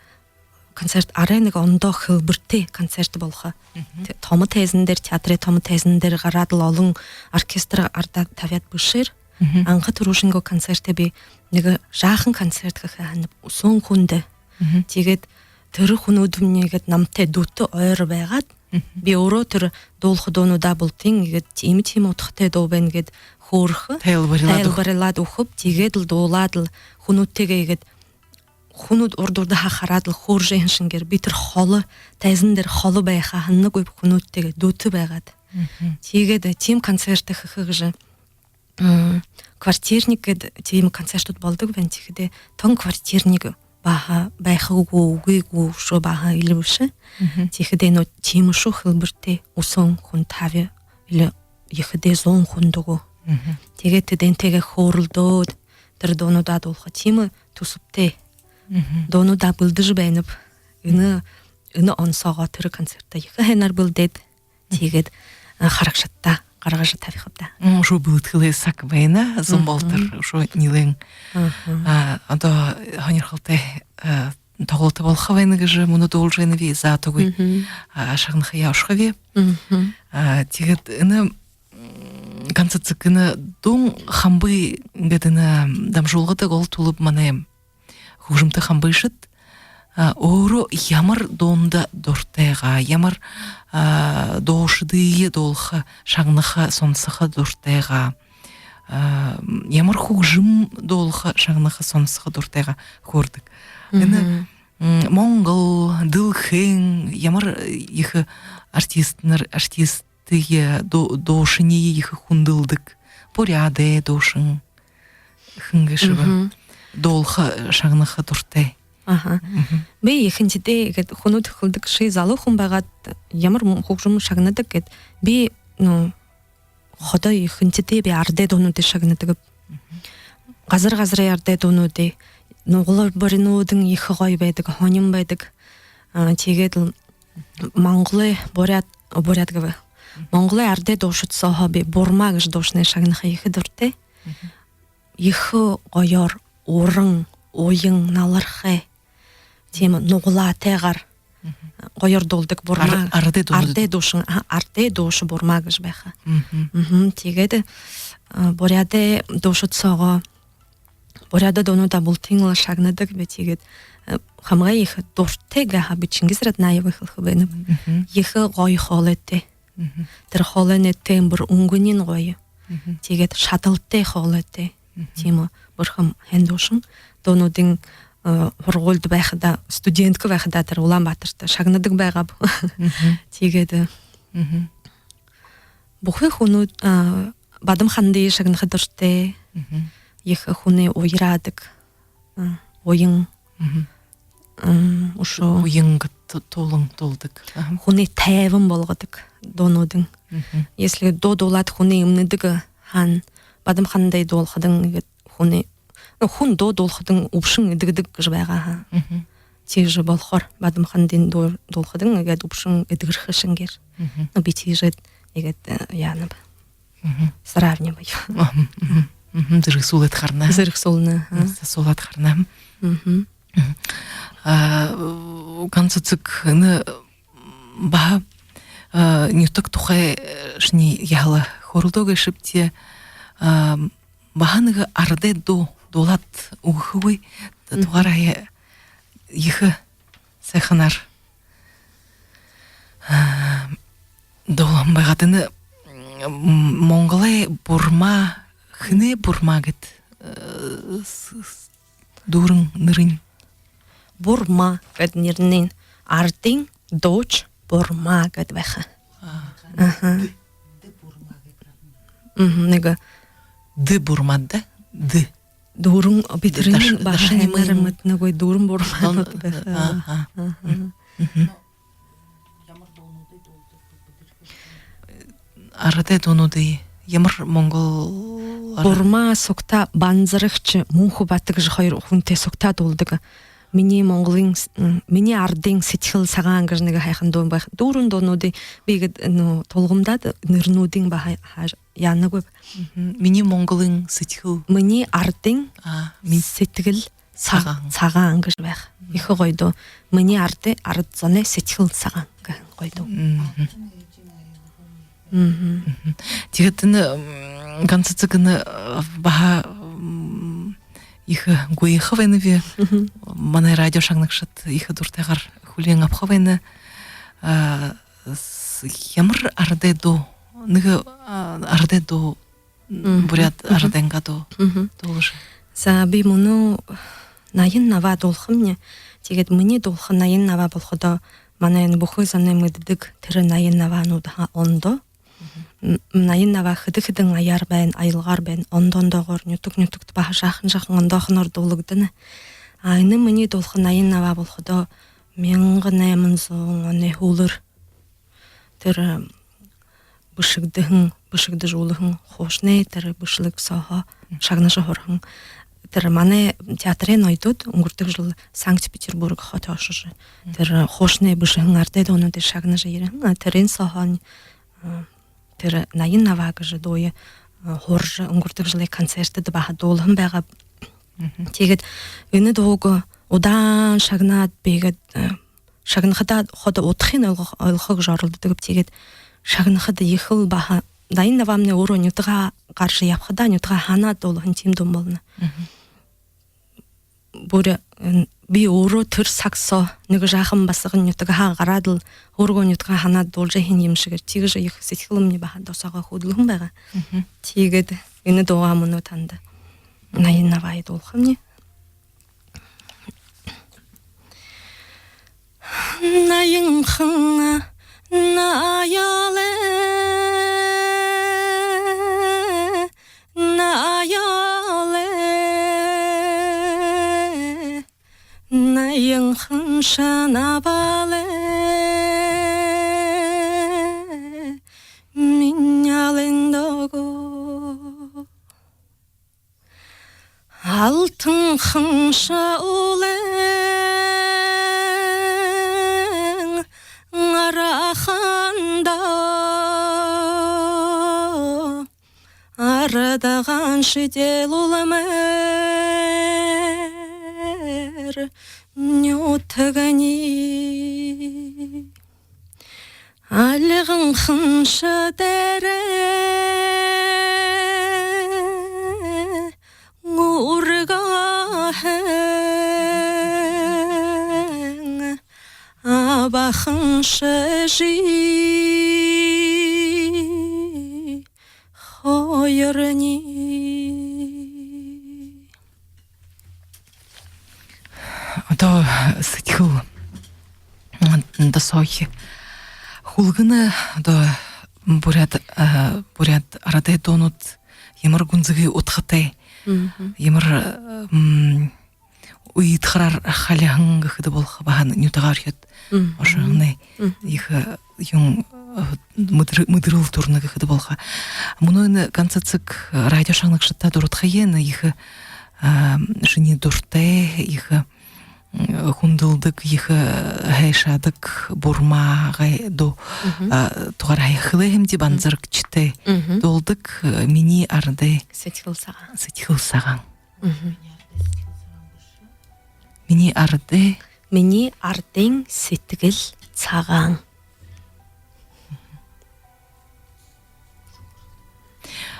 концерт арай нэгэ ондоо хэлбэртэй концерт болохо. Мгм. Тэ-, томо тайзан дээрэ, театрай томо тайзан дээрэ гараад лэ, олон оркестр арадаа табяад бэшээр. Мгм. Анха түрүүшынгөө концертээ би нэгэ жаахан концерт хэхэ һанааб, үсөөн хүндэ. Мгм. Тиигээд тэрэ хүнүүдынь иигээд намтай дүтэ ойро байгаад, мгм, би өөрөө тэрэ дуулаха дуунуудаа бултыень иигээд тиимэ-тиимэ удхатай дуу байна гээд хөөрэхэ. Тайлбарилаад үгэхэ. Тайлбарилаад үгэхэб. Тиигээд лэ дуулаад лэ, хүнүүдтэйгээ иигээд, хүнүүд урда урдаһаа хараад лэ хөөрэжэ байһан шэнгеэр, би тэрэ холо, тайзан дээрэ холо байха һананагүйб, хүнүүдтэйгээ дүтэ байгаад. Мгм. Тиигээд тиимэ концертэ хэхэ гэжэ, м, квартирник гээд тиимэ концертнүүд болодог байна. Тиихэдээ тон квартирник баһа байха гү, үгы гү, үшөө баһа элбэшэ. Мгм. Тиихэдээ нөө тиимэшүү хэлбэртэй үсөөн хүн, таби или ехэдээ зуун хүн дүүргөө. Мгм. Тиигээд тэдээнтэйгээ хөөрэлдөөд, тэрэ дуунуудаа дуулаха тиимэ түсэбтэй. Мгм. Дуунуудаа бэлдэжэ байнаб. Энэ, энэ он соогоо тэрэ концертээ ехэ һайнаар бэлдээд, тиигээд, а, харагшадта гаргажа табихаб даа. М, үшөө бэлэдхэлэй саг байна. Зун болотор үшөө нилээн, аха, а, одоо һонирхолтой, а, тоглолто болохо байна гэжэ мүнөө дуулажа байнаб. За, үгы. Мгм. А, шагнахаяа ошохобди. Мгм. А, тиигээд энэ, м, Ганса Цэцэг, энэ дуун хамба гээд энэ дамжуулгада гол түлэб манай хүгжэмтэ хамбышад, а, өөрөө ямар дуунда дуратайгаа, ямар, а, дуушадые дуулаха, шагнаха, сонсохо дуратайгаа, а, ямар хүгжэм дуулаха, шагнаха, сонсохо дуратайгаа хөөрэдэг. Мгм. Энэ, м, Монгол, дэлхэйн ямар ехэ артистнар, артист тые ду-, дуушаниие ехэ хүндэлдэг. Буряадай дуушан хэн гээшэб? Мгм. Дуулаха, шагнаха дуратай. Аха. Мгм. Би ехэнхидээ гээд, хүнүүд хэлэдэг: «Ши залуу хүн байгаад ямар м-, хүгжэм шагнадаг?» гээд. Би, ну, ходо ехэнхидээ би арадай дуунуудые шагнадагби. Мгм. Газар газарай арадай дуунуудые. Нугаларбаринуудынь ехэ гоё байдаг, һонин байдаг. А, тиигээд лэ Монголой буряад, буряад гэбэ. Монголой арадай дуушад сооһоо би Бурмаа гэжэ дуушаниие шагнаха ехэ дуратай. Мгм. Ехэ гоёор, уран, уян, налархай, тиимэ нугалаатайгаар, мгм, гоёор дуулдаг Бурмаа. Ар-, арадай дуунууд. Арадай дуушан, аха, арадай дуушан Бурмаа гэжэ байха. Мгм. Мгм. Тиигээд, а, буряадай дуушад соогоо буряадай дуунуудаа бултыень лэ шагнадаг би. Тиигээд, э, хамагай ехэ дуратай гэхэ би Чингис Раднаевые хэлэхэ байнаб. Мгм. Ехэ гоё хоолойтой. Мгм. Тэрэ хоолойнай тембр, үнгэниинь гоё. Мгм. Тиигээд шадалтай хоолойтой. Мгм. Тиимэ бэрхэ һайн дуушан. Дуунуудынь, э, һургуулида байхадаа, студентка байхадаа тэрэ Улаан-Баатарта шагнадаг байгааб. Мгм. Тиигээд, э, мгм, бүхы хүнүүд, а, Бадма-Хандые шагнаха дуратай. Мгм. Ехэ хүнэй уяраадаг, а, уян. Мгм. М, үшөө. Уян гээд ту-, тулан дуулдаг. Аха. Хүнэй тайбан болгодог дуунуудынь. Мгм. Если дуу дуулаад хүнэй эмнэдэг һаань, Бадма-Хандые дуулахадань иигээд хүнэй, ну, хүн дуу дуулахадань үбшэн эдигэдэг гэжэ байгаа һаа. Мгм. Тиижэ болохоор Бадма-Хандые дуу дуулахадань иигээд үбшэн эдигэрхэ шэнгеэр. Мгм. Ну, би тиижэ иигээд, э, яанаб. Мгм. Сравниваю. Мгм, мгм, мгм. Зэргэсүүлээд харана. Зэргэсүүлнэ, а. Сасуулаад харана. Мгм. Мгм. А, Ганса Цэцэг, энэ баһа, а, нютаг тухай, э, шинии яһала хөөрэлдөө гээшэбди, а, баһа нэгэ арадай дуу дуулаад үгэхэгүй. Мгм. Тугаараа ехэ сайханаар, а, дуулаһан байгаат. Энэ, м, м, Монголой Бурма, хэнэй Бурма гээд, э, с-, с-, дүүрэн нэрэнь? Бурма гээд нэрэнь, арадынь дууш Бурма гээд байха. А. Аха. Мгм, нэгэ. Д Бурма, да? Д. Дүүрэн, би тэрэнээ баһа һайнаар мэдэнэгүй, дүүрэн Бурманууд байха. Аха. Аха. Мгм. Арадай дуунуудые ямар монгол ара- Бурма сугтаа Банзарагши, Мүнхэ-Бата гэжэ хоёр хүнтэй сугтаа дуулдаг. Минии Монголой с-, м, минии арадын сэдьхэл сагаан гэжэ нэгэ һайхан дуун байха. Дүүрэн дуунуудые би иигээд, ну, тулгамдаад, нэрэнүүдынь баһа ха-, яанагүй. Мгм. Минии Монголой сэдьхэл. Минии арадын, а, мин- сэдьхэл саг-, сагаан. Сагаан гэжэ байха. Ехэ гоё дуу. Минии арадай, арад зоной сэдьхэл сагаан гэһэн гоё дуу. Мгм. Мгм. Мгм. Тиигээд энэ, м, ганса саг энэ, э, баһа, м, ехэ гуйха байнаб. Мгм. Манай радио шагнагшад ехэ дуратайгаар хүлеэн абаха байна. А, с-, ямар арадай дуу? Нэгэ, а, арадай дуу. Мгм. Буряад, мгм, арадайнгаа дуу. Мгм. Дуулыш. За, би мүнөө Наян Наваа дуулахамни. Тиигээд минии дуулаха Наян Наваа болоходоо, манай энэ бүхы зоной мэдэдэг тэрэ Наян Наваануудһаа ондоо. Мгм. М, Наян Наваа хэдэ хэдэн аяар байна, аялгаар байна, ондо ондоогоор, нютаг нютагта баһа жаахан жаахан ондоохоноор дуулагдана. А энэ минии дуулаха Наян Наваа болоходоо, мянга найман зуун оной һүүлээр тэрэ бэшэгдэһэн, бэшэгдэжүүлһэн хуушанай тэрэ бэшэлэг сооһоо шагнажа һураһан. Тэрэ манай театрай ноёдууд үнгэрдэг жэл Санкт-Петербург хотодо ошожо, тэрэ хуушанай бэшэһэн арадай дуунуудые шагнажа ерэһэн. А, тэрэн сооһоо, а, тэрэ Наян Наваа гэжэ дууе, а, һуража, үнгэрдэг жэлэй концертдэ баһа дуулаһан байгаа. Мгм. Тиигээд энэ дуугаа удаан шагнаад, би иигээд, а, шагнахадаа ходо удхыень ойлгохо, ойлгохо гэжэ оролдодогби. Тиигээд шагнахада ехэл баһа, Наян Наваамнай өөрөө нютагаа гаража ябахадаа, нютагаа һанаад дуулаһан тиимэ дуун болоно. Мгм. Бүри, м, би өөрөө тэрэ саг соо нэгэ жаахан басаган нютагһаа гараад лэ, өөрөө нютагаа һанаад дуулажа һэн юм шэгээр. Тиигэжэ ехэ сэдьхэлымни баһа досоогоо хүдэлһэн байгаа. Мгм. Тиигээд энэ дуугаа мүнөө танда, Наян Наваа, дуулахамни. Наянхан наяалай, наяалай, наянхан шанабалай, минии алан догоо. Алтанхан шауулан араханда, арадагаан шэдиэл үлмээр нютагни. Альганхан шадаарай үргэһэн, абахан шажын хоёрни. Одоо сэдьхэл, м, досоохи. Хүлгэнэ одоо буряад, а, буряад арадай дуунууд ямар гүнзэгы удхатай, мгм, ямар, м, уйдхараар халиһан гэхэдэ болохо, баһа нютагаа орхёод, мгм, ошоһоной, мгм, ехэ, э, юун, э, мэдэр-, мэдэрэл түрэнэ гэхэдэ болохо. Мүнөө энэ ганса саг радио шагнагшадта дурадхая, энэ ехэ, а, шинии дуратай, ехэ, м, хүндэлдэг, ехэ, э, һайшаадаг Бурмагай дуу, мгм, а, тухай хэлээ һэмди, мгм, Банзарагшитай, мгм, дуулдаг, э, «Минии арадай сэдьхэл сагаан». Сэдьхэл сагаан. Мгм. Минии арадай. Минии арадын сэдьхэл сагаан.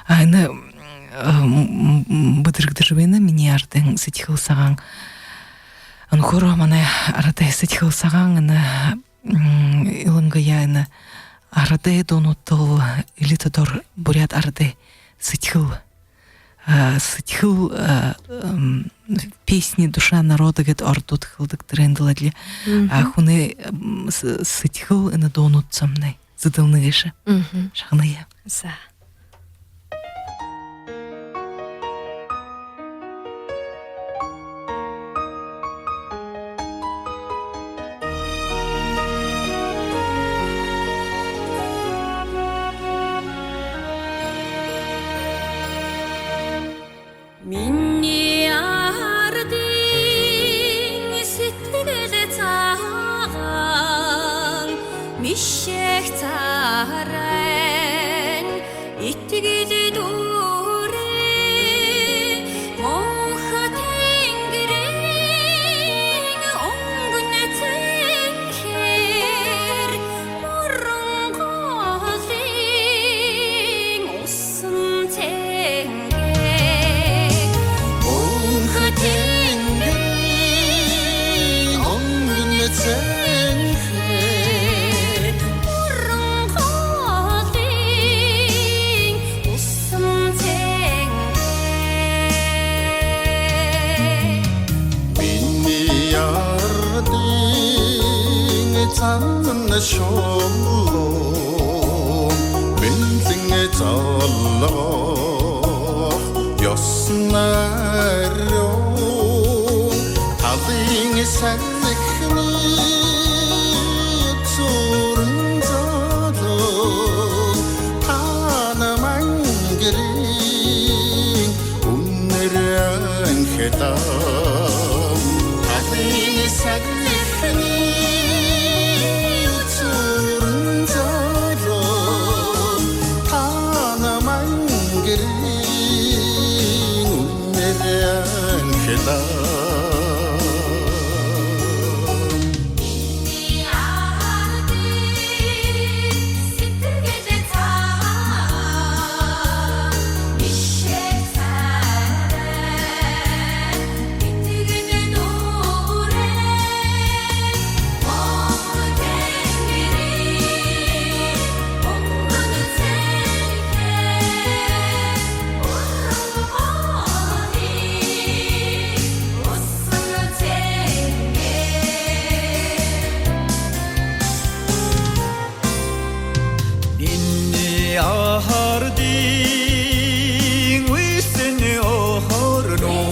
А, энэ, м, м, бэдэрэгдэжэ байна, «Минии арадын сэдьхэл сагаан». Үнэхөөрөө манай арадай сэдьхэл сагаан, энэ, м, илангаяа энэ Арадай дуунуудтал элитэ дор буряад арадай сэдьхэл, а, сэдьхэл, а, м, песни душа народа гээд ородууд хэлэдэг, тэрэнтэй адли. Мгм. А, хүнэй, м, с-, сэдьхэл энэ дуунууд соомнай зэдэлнэ гээшэ. Мгм. Шагная. За. Минии арадын сэдьхэл сагаан, мишэг саарай, итгэл дүүрэн, мөнхө тэнгэриин үнгын цэнхэр, уран голын усан тэнгээр. Мөнхө тэнгэриин үнгын цэнхэр, уран голын усан тэнгээр. Минии арадын заман шулуун, мэндэ залгах ёһоной оройн, талын сахиниие зүрэн золоо, танай мангирын үнэр анхидам. Талын сахиниие зүрэн золоо, танай мангирын үнэр анхидам. Минии арадын үсэнэй охорнууд,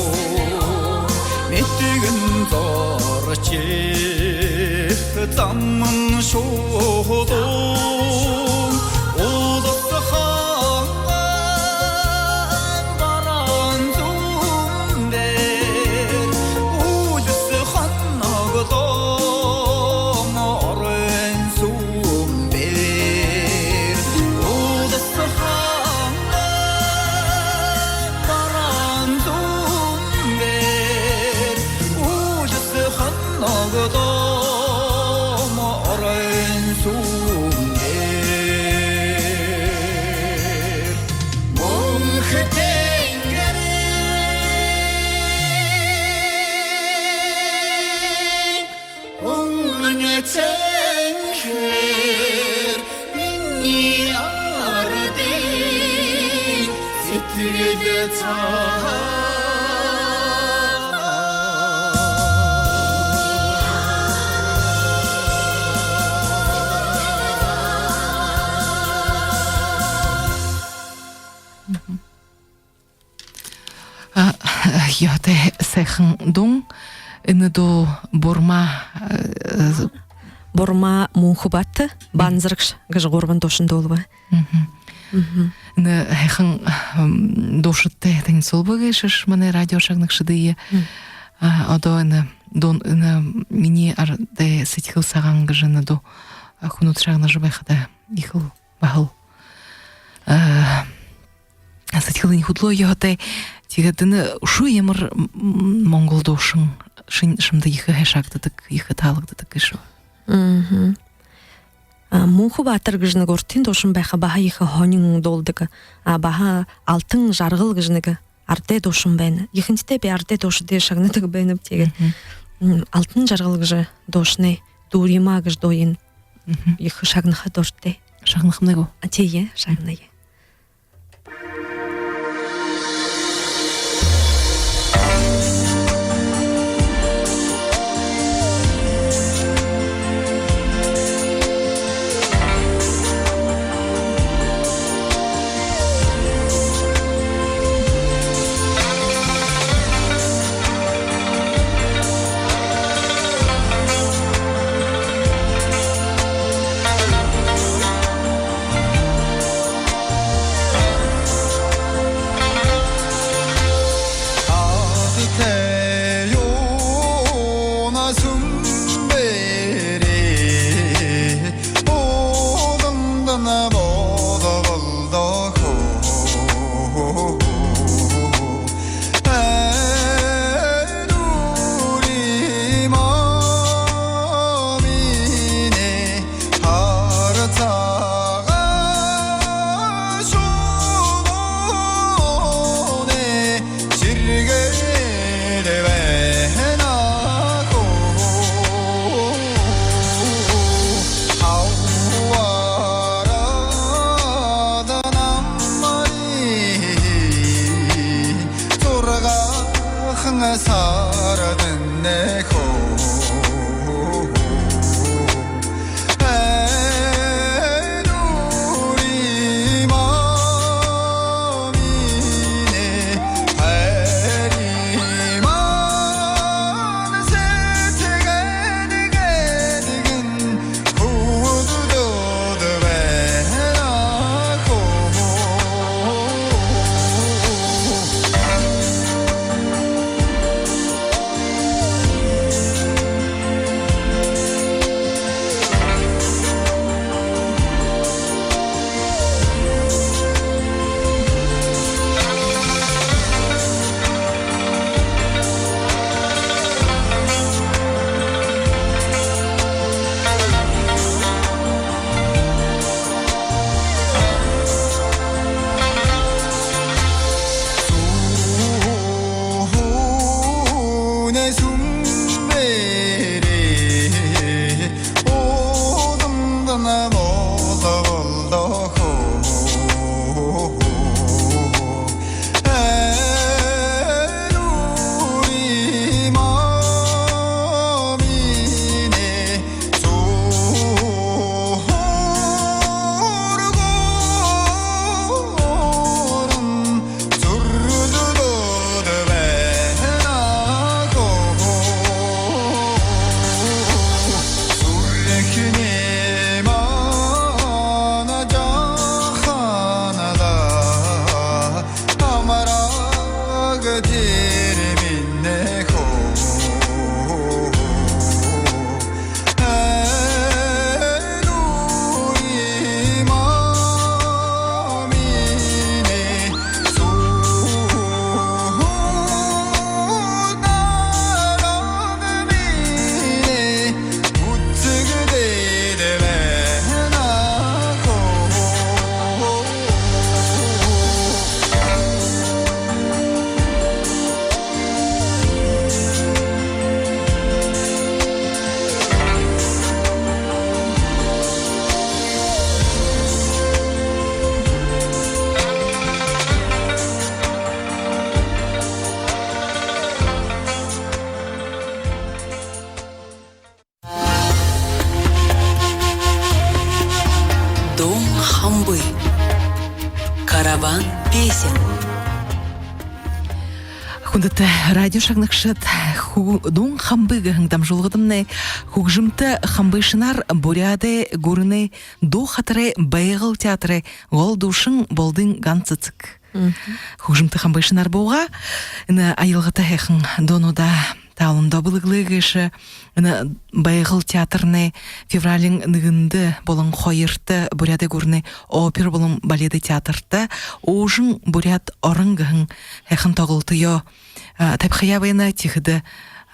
мэтын зорчигто заман шулуун, улас хангай бараан зүүн дээрэ, улас хангай дом орон зүүн дээрэ, улас хангай бараан зүүн дээрэ, улас хангай дом орон зүүн дээрэ. Мөнхө тэнгэриин үнэр цэнхэр, минии арадын сэдьхэл сагаан. Мгм. А, ёһотой һайхан дуун. Энэ дуу Бурма, э, Бурма, Мүнхэ-Баатар, Банзарагша гэжэ гурбан дуушан дуулаба. Мгм. Мгм. Энэ һайхан, м, дуушадтай танилсуулба гээшэш манай радио шагнагшадые. Мгм. А, одоо энэ дуун, энэ «Минии арадай сэдьхэл сагаан» гэжэ энэ дуу, а, хүнүүд шагнажа байхада ехэл баһал, а, сэдьхэлынь хүдэлөө ёһотой. Тиигээд энэ үшөө ямар, м, монгол дуушан шэн-, шамда ехэ һайшаагдадаг, ехэ таалагдадаг гээшэб? Мгм. А, Мүнхэ-Баатар гэжэ нэгэ уртын дуушан байха, баһа ехэ һонин дуулдаг. А, баһа Алтан Жаргал гэжэ нэгэ арадай дуушан байна. Ехэнхидээ би арадай дуушадые шагнадаг байнаб, тиигээд. Мгм. М, Алтан Жаргал гэжэ дуушанай «Дүүримаа» гэжэ дууень, мгм, ехэ шагнаха дуратай. шагнахамнай гү? А, тиигээ, шагная. Дун хамби. Караван песен. Хүндэтэ радио шагнагшад, хү-, Дун хамби гэһэн дамжуулгадамнай хүгжэмтэ хамбышанар Буряадай гүрэнэй дуу хатарай «Байгал» театрай гол дуушан Болдын Ганцэцэг. Мгм. Хүгжэмтэ хамбышанар буугаа. Энэ аялгата һайхан дуунуудаа таанадта бэлэглэе гээшэ. Энэ «Байгал» театрнай февралиин нэгэндэ болон хоёрто Буряадай гүрэнэй опера болон баледэй театрта «Уужам буряад орон» гэһэн һайхан тоглолтоёо, а, табихаяа байна. Тиихэдэ,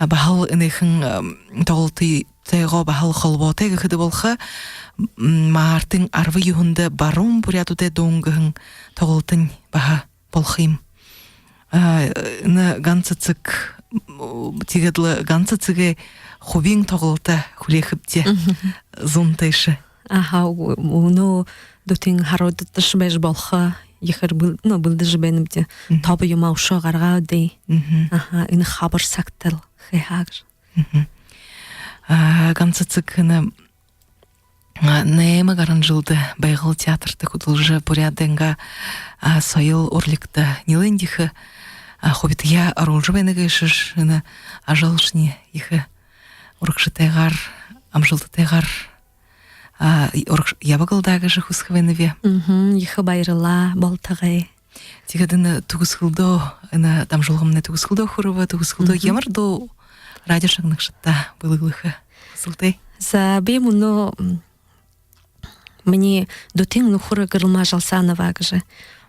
а, баһал энээхэн, ам, тоглолтойгоо баһал холбоотой гэхэдэ болохо, м, мартын арбан юһэндэ «Баруун буряадуудай дуун» гэһэн тоглолтонь баһа болохо юм. А, энэ Ганцэцэг, м, тиигээд лэ Ганцэцэгэй хубиин тоглолто хүлеэхэбди. Мгм. Зуун тээшэ. Аха, ү-, үнөө дүтын харуудадаш байжа болохо ехээр бэл-, ну, бэлдэжэ байнабди. Мгм. Тоби юумэ үшөө гаргаа үгы. Мгм. Аха, энэ хабар сагтал хэхэ гэжэ. Мгм. А, Ганса Цэцэг, энэ, а, найман гаран жэлдэ Байгал театрта хүдэлжэ, Буряадайнгаа, а, соёл уралигта нилээн ехэ, а, хубитаяа оруулжа байна гээшэш, энэ ажалшни ехэ урагшатайгаар, амжалтатайгаар, а, урагш-, ябаг лэ даа гэжэ хүсэхэ байнаб. Мгм, ехэ баярлаа, болтогой. Тиигээд энэ түгэсхэлдөө, энэ дамжуулгамнай түгэсхэлдөө хүрэбэ, түгэсхэлдөө. Мгм. Ямар дуу радио шагнагшадта бэлэглэхэ хүсэлтэй? За, би мүнөө, м, минии дүтын нүхэр Гэрэлма Жалсанова гэжэ,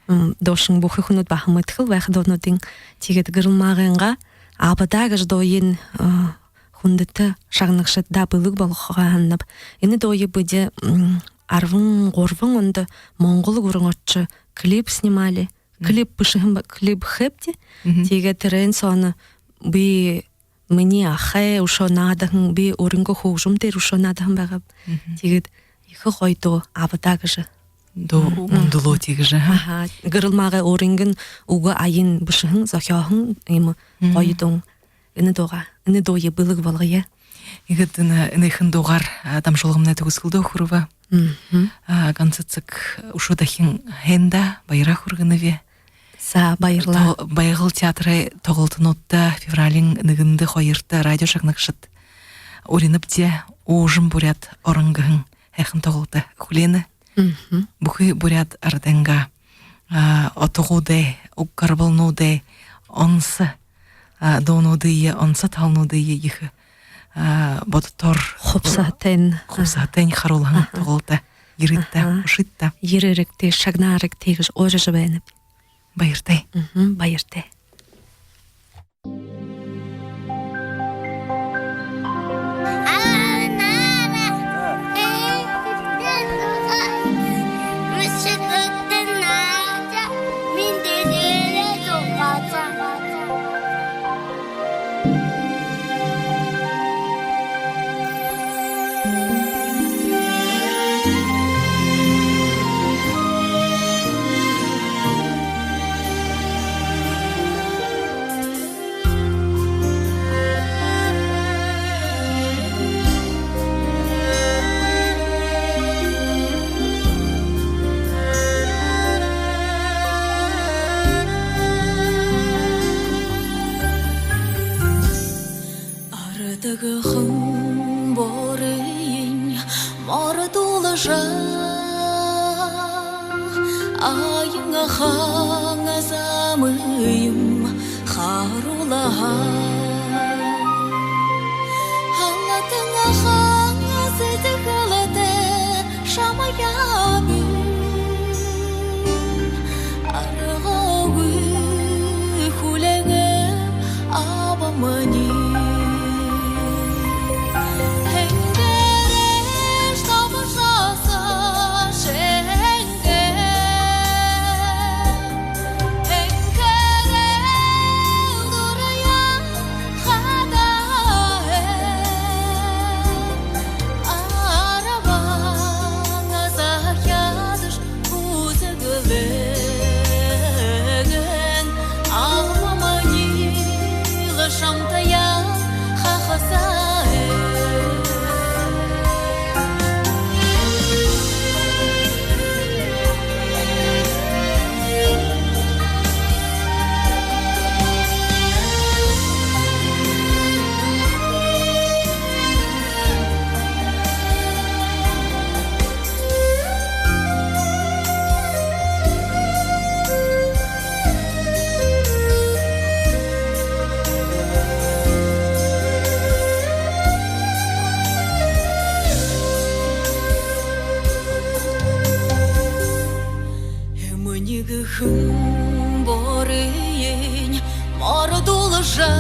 м, дуушан бүхы хүнүүд баһа мэдэхэл байха дуунуудынь. Тиигээд Гэрэлмагайнгаа «Абадаа» гэжэ дууень, а, хүндэтэ шагнагшадта бэлэг болгохо һанааб. Энэ дууе бидэ, м, арбан гурбан ондо Монгол гүрэн ошожо клип снимали. Мгм. Клип бэшэһэн ба-, клип хээбди. Мгм. Тиигээд тэрээн сооно би минии ахай үшөө наадаһан, би өөрынгөө хүгжэм дээрэ үшөө наадаһан байгааб. Мгм. Тиигээд ехэ гоё дуу «Абадаа» гэжэ. Дуу. Мгм. Үндэлөө тиигэжэ, аха. Аха, Гэрэлмагай өөрынгөө үгэ аян бэшэһэн, зохёоһон иимэ, мгм, гоё дуун. Энэ дуугаа, энэ дууе бэлэг болгоё. Иигээд энэ, энэхэн дуугаар, а, дамжуулгамнай түгэсхэлдөө хүрэбэ. Мгм. А, Ганса Цэцэг, үшөө дахин һайндаа баяраа хүргэнэб. За, баярлаа. То-, Байгал театрай тоглолтонуудта февралиин нэгэндэ, хоёрто радио шагнагшад уринабди, «Уужам буряад орон» гэһэн һайхан тоглолто хүлеэнэ. Мгм. Бүхы буряад арадайнгаа, а, утагуудай, уг гарбалнуудай онсо, а, дуунуудые, онсо талануудые ехэ, а, бодотор, хубсаһатайнь, хубсаһатайнь харуулһан, аха, тоглолто. Ерыт даа, аха, ошыт даа. Ерыт даа, шагнарыт даа гэжэ уряжа байнаб. Баяртай. Мгм, баяртай. Арадагхан бориень мордуулжа, аян ахын замыем харуулаа. Алтан ахын сэдьхэлдэ шамайе би аргагүй хүлеэгээ, абамни. Эндэрэш тобшоһон шэнги, энхэрэл дураяа хадаа, арбан захяадаш үзэглэһэн, абамни лэ шамтаяа хахасаа. Эмнигхэн бориень мордуулжа,